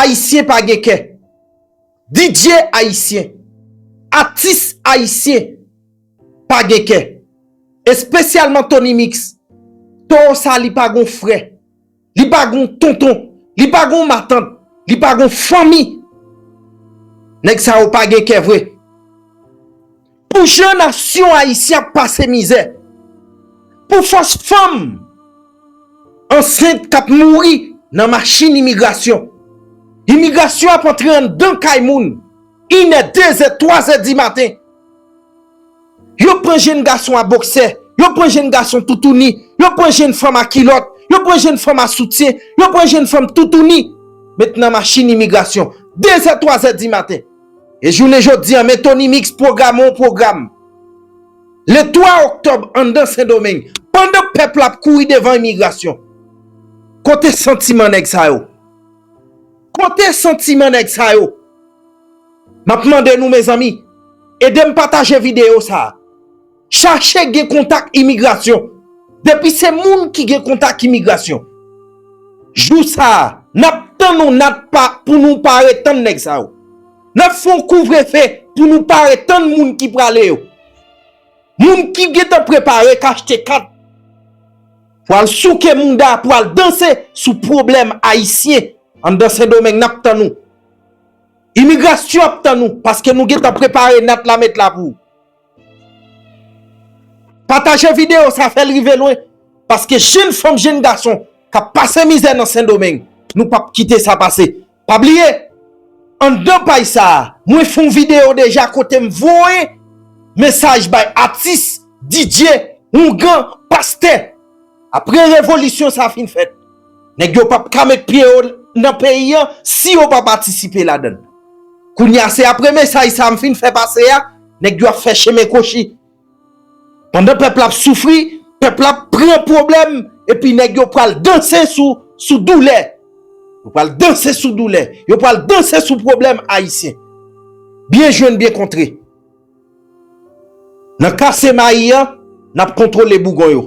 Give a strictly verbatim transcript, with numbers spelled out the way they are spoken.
Ayisyen pa gen kè. D J ayisyen, atis ayisyen pa gen kè. Espesyalman Tony Mix. Towo sa li pa gon frè. Li pa gon tonton. Li pa gon matant. Li pa gon fanmi. Nèg sa yo pa gen kè vre. Pou jan nasyon ayisyen ap pase mizè. Pou fòs fanm ansent k ap mouri nan machin imigrasyon. Imigrasyon ap antre anndan kay moun. Inè, dezè, twazè di maten. Yo pran jenn gason a boksè. Yo pran jenn gason toutouni. Yo pran jenn fanm a kilòt. Yo pran jenn fanm a soutyen. Yo pran jenn fanm toutouni. Met nan machin imigrasyon. Dezè, twazè di maten. E jounen jodi a, men Tony Mix pwograme yon pwogram. Le twa oktòb, anndan Sendomeng, pandan pèp la ap kouri devan imigrasyon. Kote santiman nèg sa yo? Kote santiman nèg sa yo? M ap mande nou, mezanmi, ede m pataje videyo sa a. Chache gen kontak imigrasyon. Depi se moun ki gen kontak imigrasyon. Jou sa a, n ap tann nou, n ap pa, pou nou pare tann nèg sa yo. N ap fè yon kouvrefe pou nou pare tann moun ki prale yo. Moun ki gentan prepare k achte kat pou al souke mouda, pou al danse sou pwoblèm ayisyen anndan Sendomeng, n ap tann nou. Imigrasyon ap tann nou, paske nou gentan prepare nat la met la pou ou. Pataje videyo sa, fè l rive lwen, paske jenn fanm, jenn gason k ap pase mizè nan Sendomeng, nou p ap kite sa pase. Pa bliye, anndan paj sa a, mwen fè yon videyo deja kote m voye mesaj bay atis, D J, oungan, pastè. Apre revolisyon sa fin fèt, nèg yo p ap ka met pye yo nan peyi an si yo pa patisipe ladan l. Kounye a, se apre mesaj sa a m fin fè pase a, nèg yo ap fè chemen kwochi. Pandan pèp la ap soufri, pèp la ap pran pwoblèm, epi nèg yo pral danse sou, sou doulè. Yo pral danse sou doulè. Yo pral danse sou pwoblèm ayisyen. Byen jwenn, byen kontre. Nan kase mayi an, n ap kontwole bougon yo.